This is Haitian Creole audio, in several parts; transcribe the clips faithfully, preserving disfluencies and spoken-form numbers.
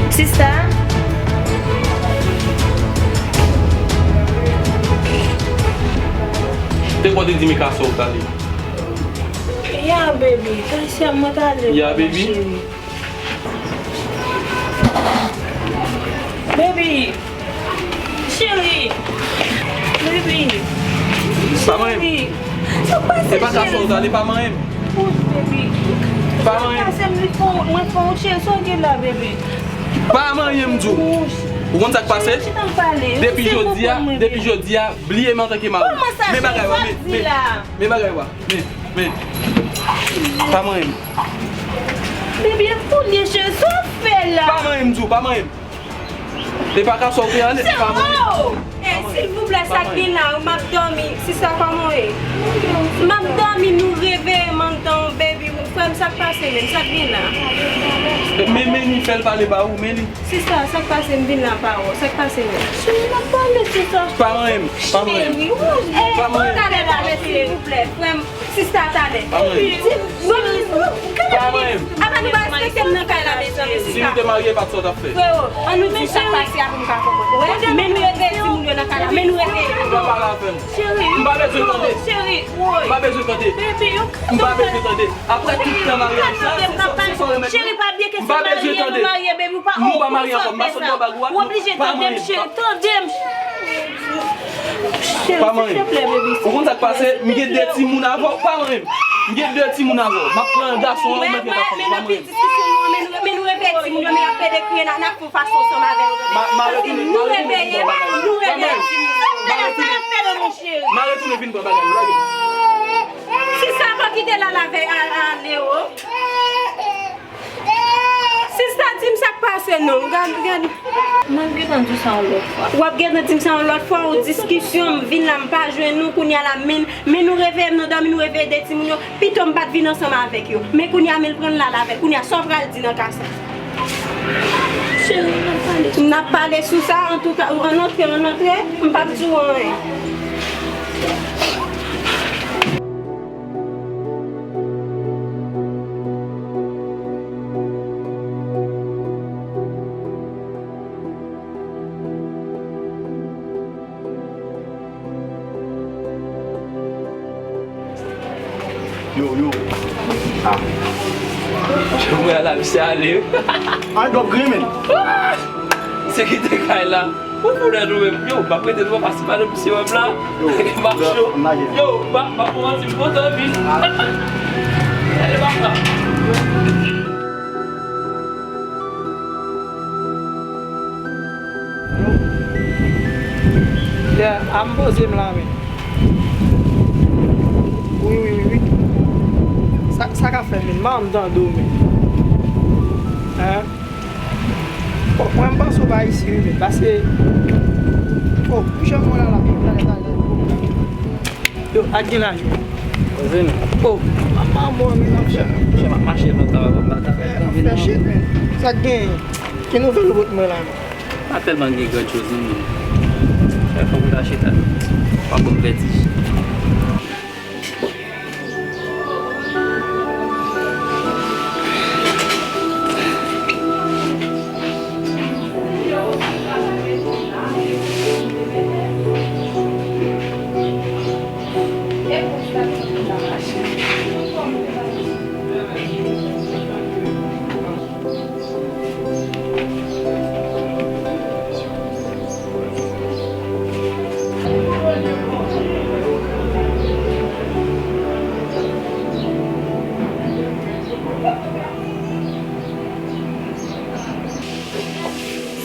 Sista. Te kwè w te di m e Kasò w t ale. Ya, baby. Kasò mwen t ale. Ya, baby. Baby. Cheri. Baby. Pa manyen m. Cheri. Sa k pase, cheri? E pa Kasò w t ale, pa manyen m. Woy, baby. Pa manyen m. Sa k pase, mwen fè w, mwen fè w, cheri, sa w gen la, baby? Pa manyen m, di w. Ou konn sa k pase? Cheri, chita n pale. Depi jodi a, depi jodi a, bliye m antanke mari w. Men bagay w a, men, men, men bagay w a. Men, men. Pa manyen m. Baby, e pou li, cheri, sa w fè la? Pa manyen m, di w, pa manyen m. E pa Kasò w te ale, pa manyen m. Oh! Eh, silvouplè, sa k gen la? M ap dòmi. Sista, kòman w ye? M ap dòmi, nou reveye m anndan, baby. Frè m, sa k pase menm? Sa k gen la? Men, men li, fè l pale ba ou, men li. Sista, sa k pase? M vin la pa wè w. Sa k pase menm? Cheri, n ap pale, sista. Pa manyen m, pa manyen m. Cheri, eh, pa manyen m. Talè, talè, silvouplè, frè m. Sista, talè. Pa manyen m. Di, bon, bon, gade. Pa manyen m. Apa nou pa respekte m nan kay la, mezanmi, sista? Si nou te marye, pa t sa w t ap fè. Frero, ann nou di sa k pase a pou m ka konprann. Men nou reveye timoun yo nan kay la, men nou reveye. Ou pa pale avè m. Cheri. M pa bezwen tande. Cheri, woy. M pa bezwen tande. Baby, yo. M pa bezwen tande. Apre tout tan maryaj sa, se sa, se sa w remèt mwen. Cheri, pa byen kesyon marye, nou marye, baby, ou pa, ou pa marye ankò, m pa sot bò bag ou a. Ou oblije tande m, cheri, tande m. Pa manyen m. Ou konn sa k pase? M gen de timoun avè w, pa manyen m. M gen de timoun avè w. M ap pran gason an, ou mèt ret avè m, pa manyen m. Men nou reveye timoun yo, men y ap pede kriye, n a, n ap fè yon fason ansanm avè yo. M a, m a retounen, m a retounen vin pran bagay yo. Pa manyen m. M a retounen. M a retounen vin pran bagay yo, lage. Sista, pa kite l al avè, a, a Leo. Sista, di m sa k pase non. Gad, gad. M ap gentan di w sa yon lòt fwa. W ap gentan di m sa yon lòt fwa, yon diskisyon, m vin la, m pa jwenn ou, kounye a la, men, men nou reveye m nan dòmi, nou reveye de timoun yo, pito m pa t vin ansanm avèk yo. Men kounye a, men l pran l al avè l. Kounye a, sa w pral di nan ka sa? Cheri, n ap pale sou sa. N ap pale sou sa, antouka, ann antre, ann antre, m p ap di w anyen. Yo, yo. Ah. Mwen la, misye ale. An dòk grimen. Misye kite kay la. Ou fou nan nou menm. Yo, m ap rete nou pa pase pa nan misye wè m la. Yo, m ap cho. Yo, m ap, m ap manti, m kontan vin. Ale pa sa. Yeah, a m poze m la, men. Wi, wi, wi, wi. Sa, sa k ap fè, men? M pa janm tande w, men. Hein? Bon, mwen, m panse w pa isi, wi, men. Paske, oh, pou jan mwen la, la, talè, talè, talè. Yo, ak gen laj, men. Poze nou. Oh, manman, bon, men, m ap fè. Chè, m ap mache lontan, m pa ta fè tan vin fè shit, men. Sa k gen? Ki nouvèl ou pot mwen la, men? Pa tèlman gen grann choz, non, men. Chè, fòk ou ta chita. Pa bon vètij.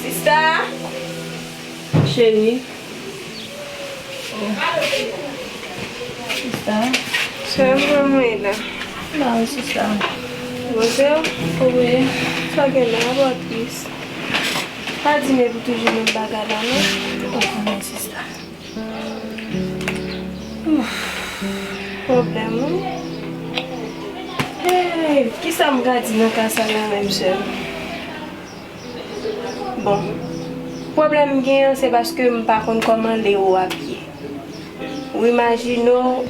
Sista! Cheri. Sista. Sè m, kòman w ye la? M la wi, sista. Bon, sè m? Wi. Sa gen la, apa w tris? Pa di m e pou toujou menm bagay la, non. Ou konnen, sista. Ouf. Pwoblèm, wi. Hey, kisa m ka di nan ka sa la menm, sè m? Bon, pwoblèm m genyen an, se paske m pa konn kòman Leo ap ye. Ou imajine w,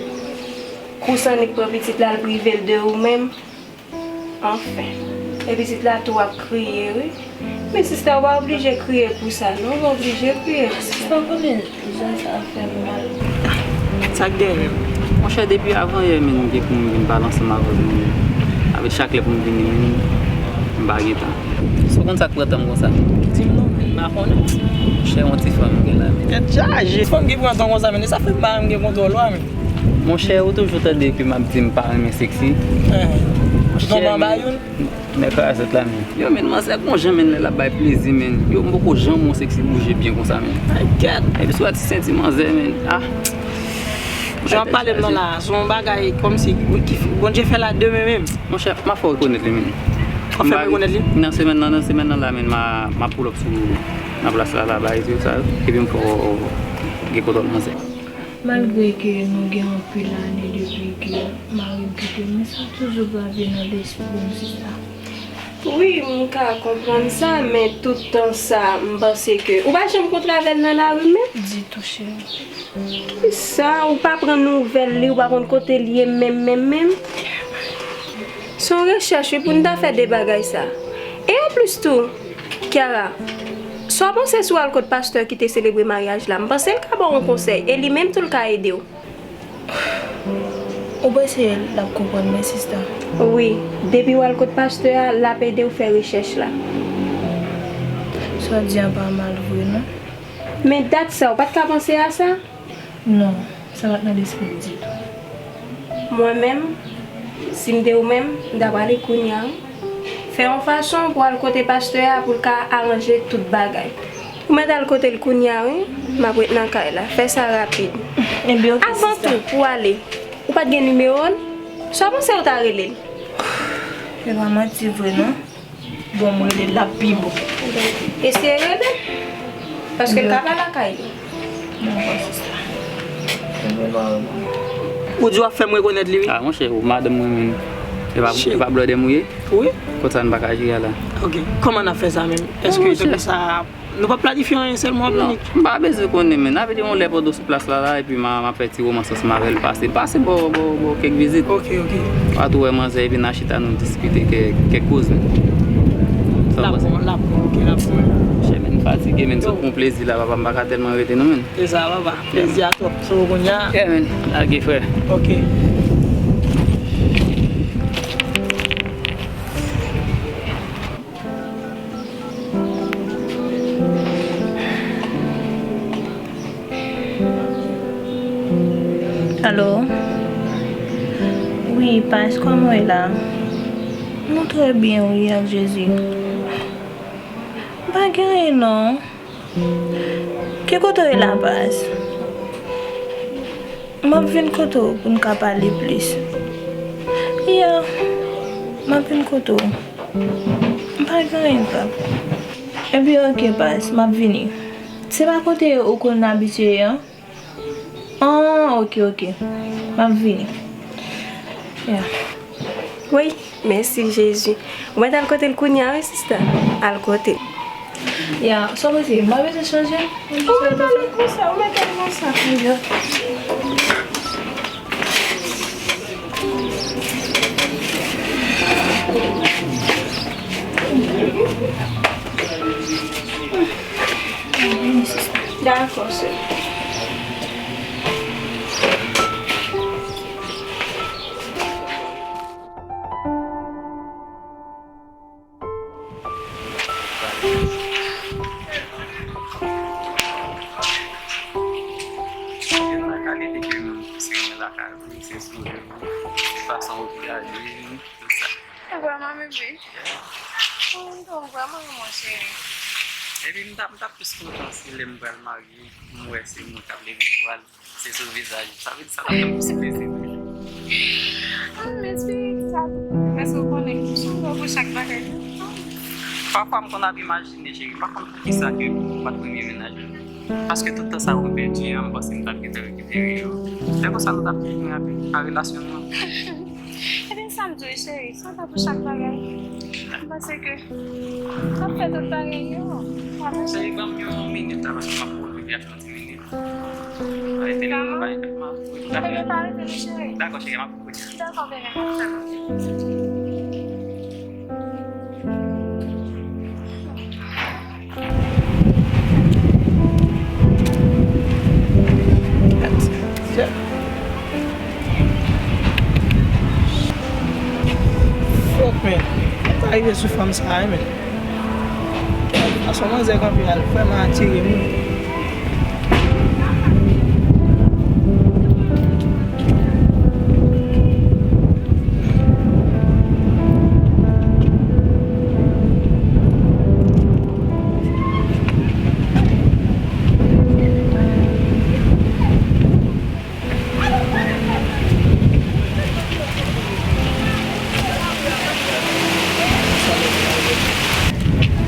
kou Sannik pran pitit la, l prive l de ou menm. Anfen. E pitit la tou ap kriye, wi. Men sista, ou pa oblije kriye pou sa, non. Ou pa oblije kriye pou sa. Sista, konnen jan sa fè m mal. Sa k dèyè menm? Monchè, depi avan yè, men, m gen pou m vin pale ansanm avè w, men, avè chak lè pou m vini, men, m pa gen tan. Si w konn sa k pran tan m konsa? Di m non, men, m pa konnen. Monchè, yon ti fanm m gen la, men. Tèt chaje. Fanm ki pran tan konsa, men, e sa fè m pa renmen gen kontwòl ou a, men. Monchè, ou toujou tande ke m ap di m pa renmen seksi. Eh. Monchè, tonbe anba youn. Nèg kraze tèt la, men. Yo, men, manzè gon jan, men, lè l ap bay plezi, men. Yo, m poko janm wè yon seksi bouje byen konsa, men. Ay, kèt. Epi sou a ti senti manzè, men. Ah. Jan w ap pale m nan la, se yon bagay kòmsi ki, Bondye fè la de men menm. Monchè, m ap fè w rekonèt li, men. W ap fè m rekonèt li? Nan semèn nan, nan semèn nan la, men, m a, m a pull up sou, nan plas la, la, bay yo sa, epi m fè w gen kontwòl manzè. Malgre ke nou gen anpil ane depi ke mari m kite m, men sa toujou grave nan lespri m, sista. Wi, m ka konprann sa, men tout tan sa, m panse ke ou pa janm kontre avè l nan lari menm? Ditou, cheri. Kisa, ou pa pran nouvèl li, ou pa konn kote l ye menm, menm, menm? Se yon rechèch, wi, pou n ta fè de bagay sa. E anplis tou, Kiara, sa w panse si w al kot pastè ki te selebre maryaj la? M panse l ka ba w yon konsèy, e li menm tou l ka ede w. Ou panse l ap konprann mwen, sista? Wi, depi w al kot pastè a, l ap ede w fè rechèch la. Sa w di a pa mal vre, non. Men dat sa, ou pa t ka panse a sa? Non, sa pa t nan lespri m ditou. Mwen menm, si m te ou menm, m ta prale kounye a, wi. Fè yon fason pou al kote pastè a pou l ka aranje tout bagay. Ou mèt al kote l kounye a, wi. M ap ret nan kay la. Fè sa rapid. Ebyen, oke, sista. Avan tou, pou w ale, ou pa t gen nimewo l? Sa w panse ou ta rele l? E pa manti vre, non. Bon, m rele l, l ap pi bon. Eseye rele l. Paske l ka pa lakay li. Dakò, sista. Ou di w ap fè m rekonèt li, wi. Ah, monchè, ou madanm mwen menm. E pa, e pa blòdè m ou ye? Wi. Konsa n pa ka jere a la. Ok. Kòman n ap fè sa menm? Èske se pou sa, nou p ap planifye anyen sèlman, non, Annik? M pa bezwen konnen, men. N ap vin yon lè pandan w sou plas la, la, epi m a, m ap fè ti womans ansanm avè l, pase, pase bò, bò, bò kèk vizit. Ok, ok. W a tou wè manzè, epi n a chita, nou diskite kèk, kèk koze. Sa w panse? L ap bon, l ap bon, ok, l ap bon. Chè, men, m fatige, men, sot pou yon plezi la, papa, m pa ka tèlman rete, non, men. Se sa, papa. Plezi a twòp. So, kounye a. Yeah, men. Lage, frè. Ok. Alo? Wi, Pas, kòman w ye la? Nou trè byen, wi, ak Jezi. M pa gen anyen, non. Ki kote w ye la, Pas? M ap vin kote w pou n ka pale plis. Ya, m ap vin kote w. M pa gen anyen, Pap. Ebyen, oke, Pas, m ap vini. Se pa kote ou konn abitye ye an? Ah, oke, oke. M ap vini. Ya. Wi, mèsi, Jezi. Ou mèt al kote l kounye a, wi, sista. Al kote l. Ya, sa w panse? M pa bezwen chanje? Ou mèt ale konsa, ou mèt ale konsa. Dakò, sè. Youn nan kalite ke m se renmen lakay ou, se souri w, se fason ou reyaji, tout sa. Ou vrèman bebe. Oh, m tou vrèman renmen w, cheri. Epi m t ap, m t ap plis kontan si lè m pral marye, m wè se mwen k ap leve vwal. Se sou vizaj ou. Sa vle di sa t ap fè m plis plezi toujou. Ah, m espere ki sa tou. Paske w konnen, m sonje w pou chak bagay. Pafwa m konn ap imajine, cheri, m pa konn poukisa ke ou pa t premye mennaj mwen. Paske tout tan sa yo m pèdi an, m panse m t ap gentan rekipere yo. Lè konsa nou t ap byen ak relasyon nou an. Ebyen, sa m di w, cheri, sa ta pou chak bagay. M panse ke n ap fè tout bagay yo. Cheri, ban m yon minit la, paske m ap pran yon ti minit. Arete li pou bay. Ebyen, pa rete non, cheri. Dakò, cheri, m ap kounye a. Dakò, bebe, m ap tann ou. Fòk, men. Mwen ta rive sou fanm sa a, men. Fason manzè kanpe a, l vrèman atire m, wi.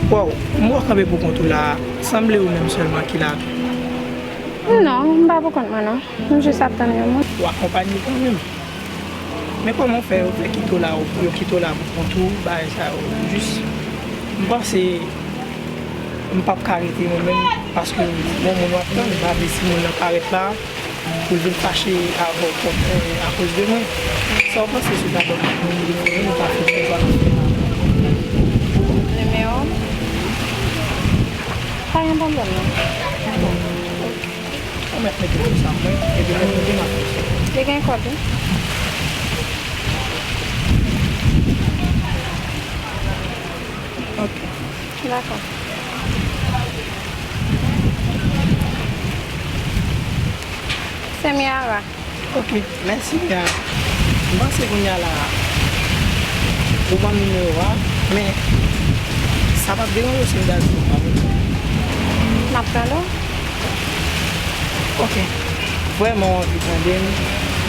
Waw, m wè w kanpe pou kont ou la a. Sanble ou menm sèlman ki la tou. Non, m pa pou kont mwen non. M jis ap tann yon moun. Ou akonpanye kanmenm. Men kòman w fè, yo fè kite w la, yo kite w la pou kont ou, bagay sa yo. Jis, m panse m p ap ka rete mwen menm, paske bon moun w ap tann, m pa vle si moun nan parèt la, pou l vin fache avè w kont, eh, akoz de mwen. Sa w panse sou ta bòt moun li fè, nou pa fè konsa. Nimewo? Pa gen pwoblèm non. Ou mèt mete pou sa mwen, epi mwen mete m ap fè sa. Li gen kòd, wi. Ok. Dakò. Se Miara. Ok, mèsi, Miara. M panse kounye a la, ou ban m nimewo a, men sa p ap deranje w si m ta di w pa vle. M ap tande w. Ok. Vrèman w anvi tande m,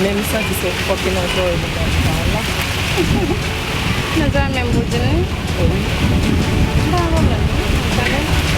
men m santi se fòk e nan zòrèy mwen ta di pawòl la. Nan zòrèy menm pou di l wi? Wi. Pa gen pwoblèm. M ap tande w.